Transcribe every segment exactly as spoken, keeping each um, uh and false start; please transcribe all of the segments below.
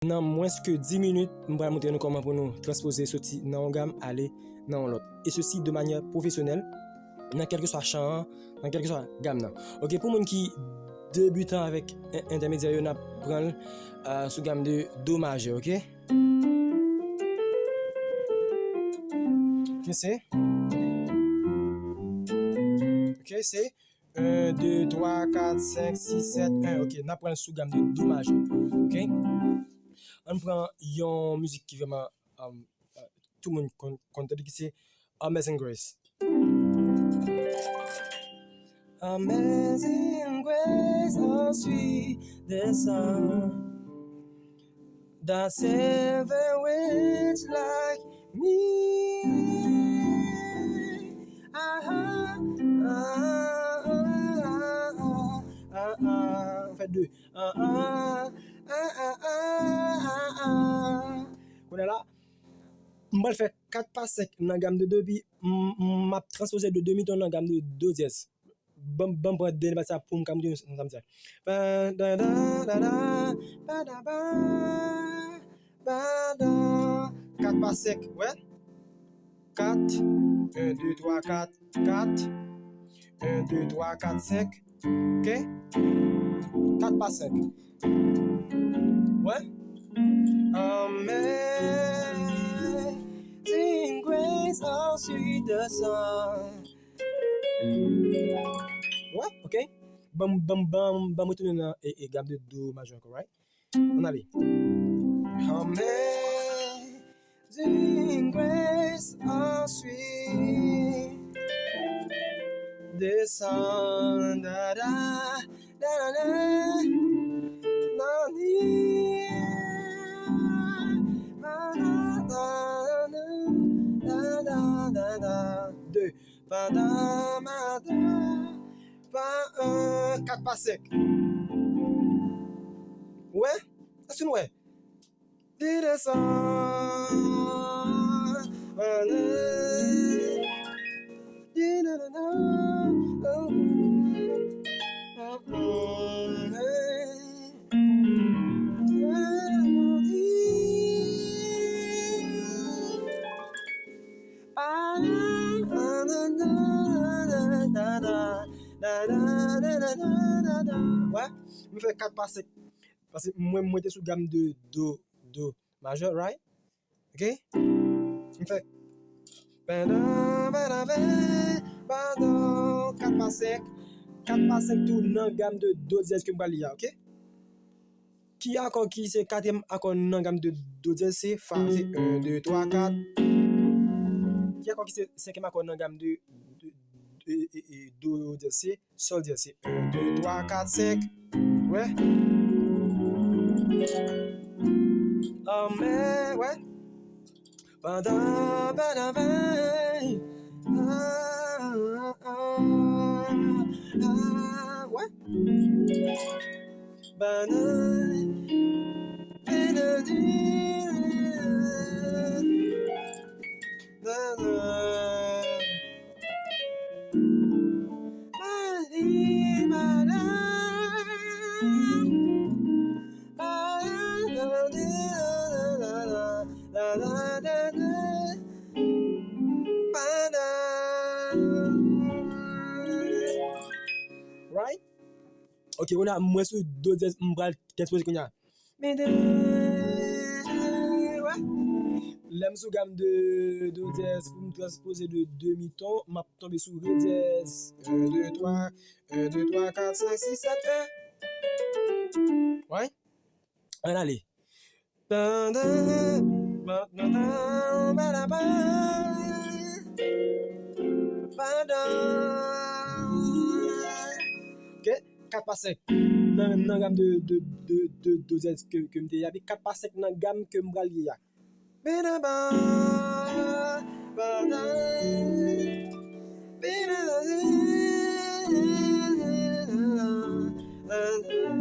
Nan mwens ke dis minit, m pral montre nou kòman pou nou transpoze soti nan yon gam ale nan yon lòt. E sesi de manyè pwofesyonèl, nan kèlkeswa chan an, nan kèlkeswa gam nan. Ok, pou moun ki debitan avèk en-, entèmedyè yo, n ap pran l, euh, sou gam de do majè, ok? Ok, se. Ok, se. En, de, twa, kat, senk, sis, sèt, en. Ok, n ap pran l sou gam de do majè. Ok? Ann pran yon mizik ki vrèman, um, uh, tout moun konn, konn tande ki se Amazing Grace. Amazing grace, how sweet the sound that saved a wretch like me. Ah, ah, ah, ah, ah, ah, ah. An fè de. Ah, ah, ah, ah, ah, ah, ah. Kounye a la, m pral fè kat pa senk nan gam de do, epi m, m ap transpoze de demi ton nan gam de do dyèz. Ban m, ban m pran dènye pati sa pou m ka montre nou sa m di a. Pa, da, da, da, da, pa, da, pa, pa, da. Kat pa senk, wè. Kat, en, de, twa, kat, kat. En, de, twa, kat, senk. Ok? Kat pa senk. Wè? Amazing grace, how sweet the sound. Wè? Ok? Ban m, ban m, ban m, ban m retounen nan, e, e, gam de do majè ankò, right? Ann ale. Amazing grace, how sweet the sound that I, that I, that I, da, da, da, da, da, da. De. Pa, da, ma, da, pa, en, kat pa senk. Wè? Èske nou wè? Li desann. Wè, m fè kat pa senk. Paske mwen, mwen te sou gam de do, do majè, right? Ok? M fè pandan, pandan, pandan, kat pa senk. Kat pa senk tou nan gam de do dyèz ke m pral li a, ok? Ki akò ki se katriyèm akò nan gam de do dyèz? Se fa, se en, de, twa, kat. Ki akò ki se senkyèm akò nan gam de, de, de, e, e, do dyèz? Se sòl dyèz, se en, de, twa, kat, senk. Wè. Amè, wè. Pandan, pandan, pandan. Ah, ah, ah, ah, wè. Pandan, pandan, pandan. Right? Ok, kounye a, mwen sou do dyèz, m pral transpoze kounye a. Men de, wè. Lè m sou gam de do dyèz, pou m transpoze de demi ton, m ap tonbe sou re dyèz. En, de, twa, en, de, twa, kat, senk, sis, sèt, en. Wè. Ann ale. Pandan, pandan, pandan, pandan. Ok, kat pa senk. Nan, nan gam de, de, de, de do dyèz ke, ke m te ye a, kat pa senk nan gam ke m pral ye a. Bida ba, ba da, bida da, da, da, da.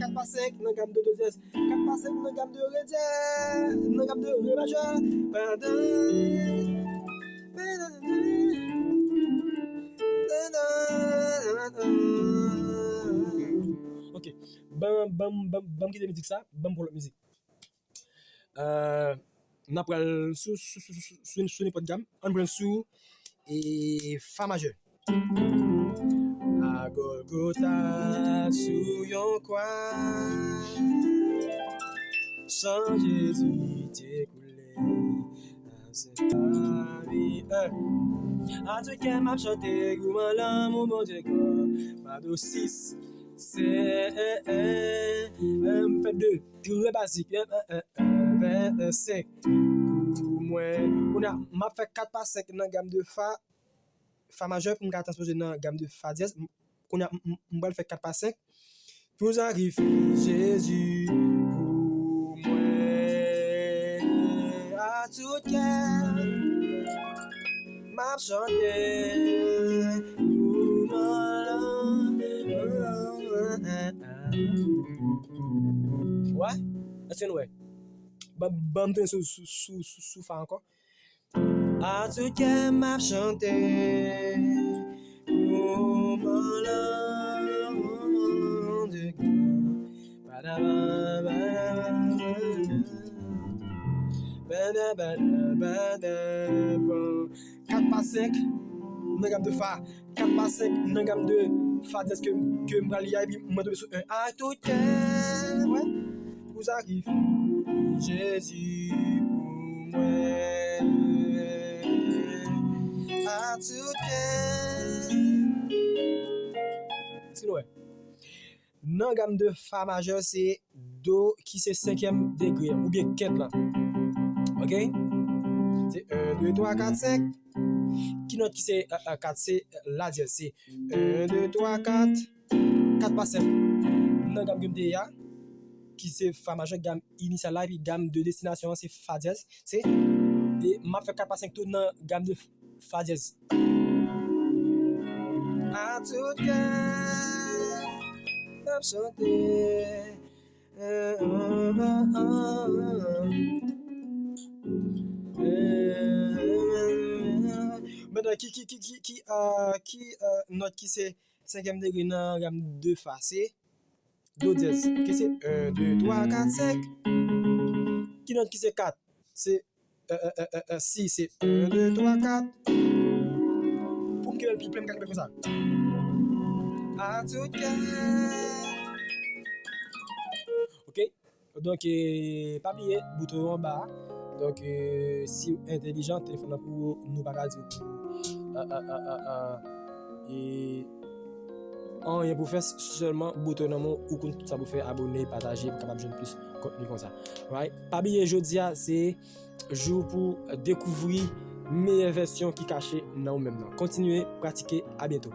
Kat pa senk nan gam de do dyèz. Kat pa senk nan gam de re dyèz. Nan gam de re majè. Ok. Ban, ban, ban, ban m kite mizik sa. Ban m pran lòt mizik. Euh, n ap pral sou, sou, sou, sou, sou, sou nenpòt gam. Ann pran sou e fa majè. A Golgota sou yon kwa, san Jezi te koule, a se pa li, eh. A tout kè m ap chante gouman lanmou Bondye gran. Fado sis, se, eh, eh, eh, m fè de. Trè bazik, eh, eh, eh, eh, eh, senk. Pou mwen, kounye a, m ap fè kat pa senk nan gam de fa, fa majè pou m ka transpoze nan gam de fa dyèz. M, kounye a, m, m, m pral fè kat pa senk. Pou sakrifis Jezi pou mwen, a tout kè, m ap chante pou mwen. Wè? Èske nou wè? Ban, ban m tounen sou, sou, sou, sou, sou fa ankò. A tout kè m ap chante pou mwen lanmou de gran. Badaba, badaba, badaba, badaba. Kat pa senk nan gam de fa. Kat pa senk nan gam de fa dyèz ke, ke m pral li a, epi mwen tonbe sou en. A tout kè, wè. Pou sakrifis Jezi pou mwen. A tout kè. Èske nou wè? Nan gam de fa majè, se do ki se senkyèm degre oubyen kent la. Ok? Se en, de, twa, kat, senk. Ki nòt ki se, euh, euh, kat? Se, euh, la dyèz. Se en, de, twa, kat. Kat pa senk. Nan gam ke m te ye a, ki se fa majè, gam inisyal la, epi gam de destinasyon an se fa dyèz. Se, e m ap fè kat pa senk tou nan gam de fa dyèz. A tout kè, m ap chante. Mentnan, ki, ki, ki, ki, ki, euh, ki, euh, nòt ki se senkyèm degre nan gam de fa? Se do dyèz. Ki se en, de, twa, kat, senk. Ki nòt ki se kat? Se, euh, euh, euh, euh, euh, si, se en, de, twa, kat. Pou m kenbe l pi plen, m ka kenbe l konsa. A tout kè. Ok? Donk, eh, pa bliye bouton yo anba a. Donk, eh, si w entèlijan, telefòn nan pou ou, nou pa ka di w pou, ah, ah, ah, ah, ah, eh, anyen pou fè, sèlman bouton nan men w, ou konn tout sa pou fè, abone, pataje, pou kapab jwenn plis kontni konsa. Right? Pa bliye, jodi a, se jou pou dekouvri meyè vèsyon ki kache nan ou menm nan. Kontinye pratike, a byento.